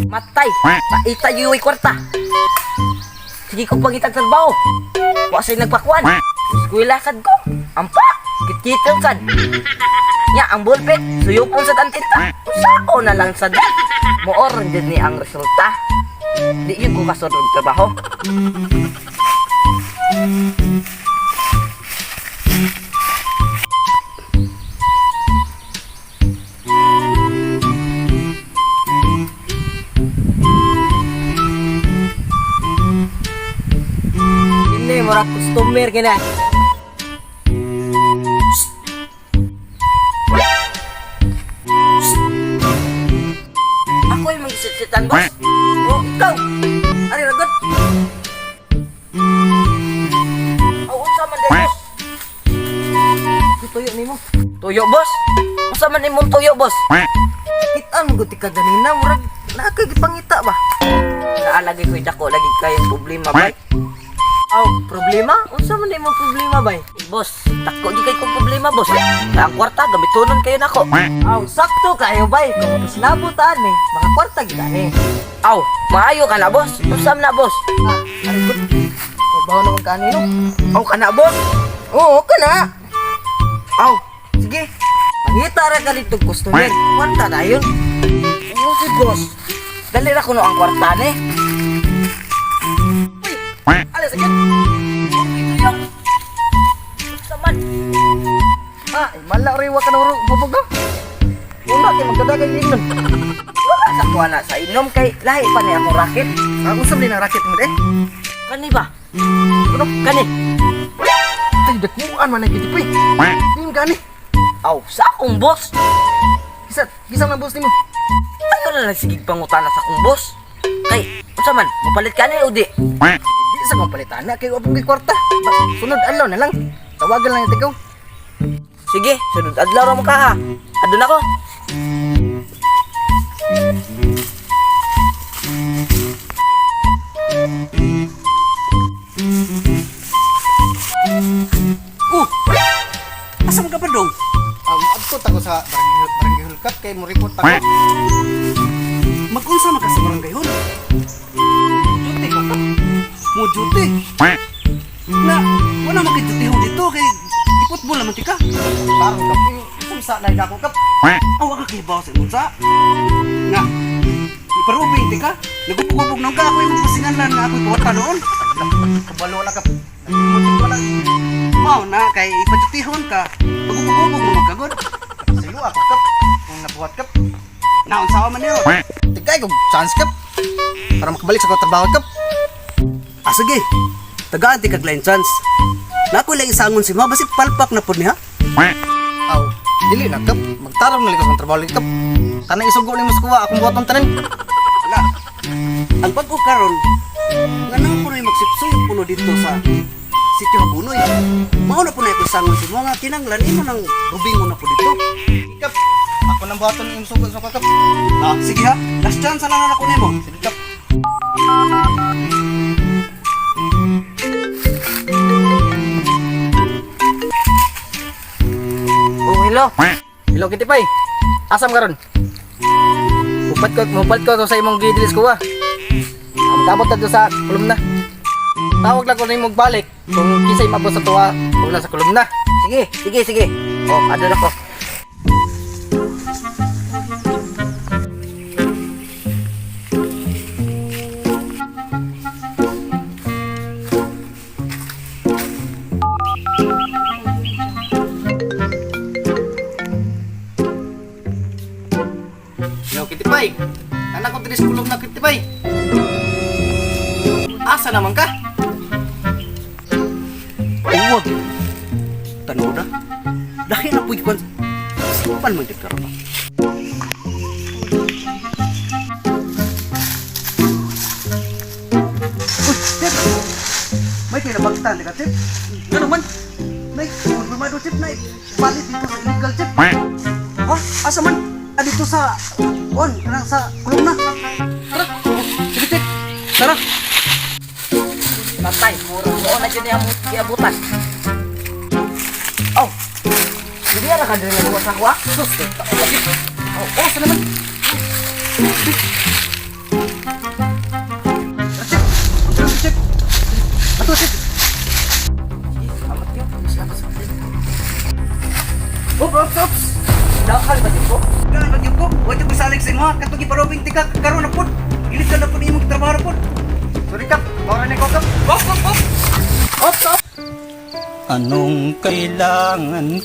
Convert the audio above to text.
Matay! Paita yuwi kwarta! Sige ko pangitag trabaho. Wa say nagpakuan. Eskwela sad ko. Ampa! Kitkitan sad. Nya ang ballpen, suyupon sa tinta. Sao na lang sad. Moor jud ni ang resulta. Di yun ko kasod og trabaho. Hindi, murag customer kina. Ako yung mag-sitsitan, boss. Oh, ikaw. Ari ragot. Aw, unsa man day, boss? Tuyo nimo. Tuyo, boss. Unsa man imong tuyo, boss? Kitaan mo gud ka ganina, murag naa kay gipangita ba? Naalagay ko'y dako lagi kayong problema, bay. Aw, problema? Unsa man imong problema bay? Boss, dako di kay kong problema, boss. Kaya ang kwarta gamitonon kayo nako. Aw, sakto kayo bay. Kung pasinabutan ni, mga kwarta gid ani. Aw, maayo ka na, boss. Unsa man na, boss? Ah, ari gud. Trabaho naman ka ani no. Aw ka na, boss. Oo, ka na. Aw, sige. Mangita ra ka dito customer. Kwarta na yun. Ano si boss? Dali ra kuno ang kwarta ni. Uy, alis agad. Uy, tuyok. Unsa man? Ah, mala rin wa ka na bubog no. Una kay magdadagay ingnon. Wala sa kuha na sa inom kay lahi pa ni akong racket. Ah, unsa man ang racket mo de? Kani ba? Ano? Kani. Tay dakuan man ang gid pre. Nim gani. Aw, sa akong boss. Gisa, gisa man ang boss nimo. Ayaw na lang sige pangutana sa akong boss. Kay, unsa man, mupalit ka ni o di? Di sa kong palitan na kay wa pong kwarta. Sunod adlaw na lang. Tawagan lang ikaw. Sige, sunod adlaw ra mo ka ha. Adun ako. Oh! Asa man ka pa dong? Adto ta ko sa barangay barangay Hulkat kay mo report ako. Mag-unsa man ka sa barangay hall? Duty ko. Mo duty. Na, wala man kay duty ho dito kay iputbol naman ti ka. Tarong kap. Unsa na ako kap. Aw ka kay sa unsa. Nga. Iparubing ti ka. Nagupugubog nang ka ako imong pasingan lang nga ako'y kwarta noon. Kabalo na kap. Naglimot ko na. Mao na kay ipadutihon ka. Magupugubog mo magkagod. Silo ako kap. Kung nabuhat kap. Naunsa man niyo? Tigay kog chance kap. Para makabalik sa akong trabaho kap. Ah sige. Tagaan ti kag line chance. Na ako lang isangon si ma basig palpak na pud niya. Aw, dili na kap. Magtarong na likos ang trabaho kap. Kanang isugo nimo sa kuha akong buhaton tanan. Wala. Ang bag-o karon, nga nang punoy magsipsoy puno dito sa Sitio Habunoy. Mao na punoy ako sangon si mga kinanglan imo nang rubingon na po dito. Kap. Ako nang buhaton imong sugo sa kuha kap. Ah, sige ha. Last chance na lang ako nimo. Sige kap. Oh, hello. Hello Kitipay. Asam karon? Mupat ko to sa imong gidilis ko ah. Ang kamot na sa kolumna. Tawag lang ko nimo balik kung kinsay mabot sa tuwa una sa kolumna. Sige, sige, sige. Oh, adun ako. Hello Kitipay. Anak ko diri sa kolumna Kitipay. Asa naman ka? Uwag. Tanoda. Dahil na puy kwan. Simpan man jud karon ba. Uy, Chip! May kinabagtan ka, Chip. Ano man? May kumpirmado, Chip, na palit dito sa illegal, Chip. Ha? Asa man? Ah, dito sa... On, kanang sa kulong na. Tara. Sige, Chip. Tara. Matay, murag mo na jud ni among giabutan. Oh. Hindi ra ka diri nagawa sa kuha. Sus. Oh, oh, sa naman. Chip. Ang chip. Ato, chip. Amat yun. Salamat sa Ops, ops, ops. Dakal ba ko? Dahil ba ko? Wa jud ko salig sa imo ha. Katong giparobing tika karon na pud. Illegal na pud imong trabaho na pud. Sorry, Kap. Maura ni ko, Kap. Ops, ops, ops. Ops, ops. Anong kailangan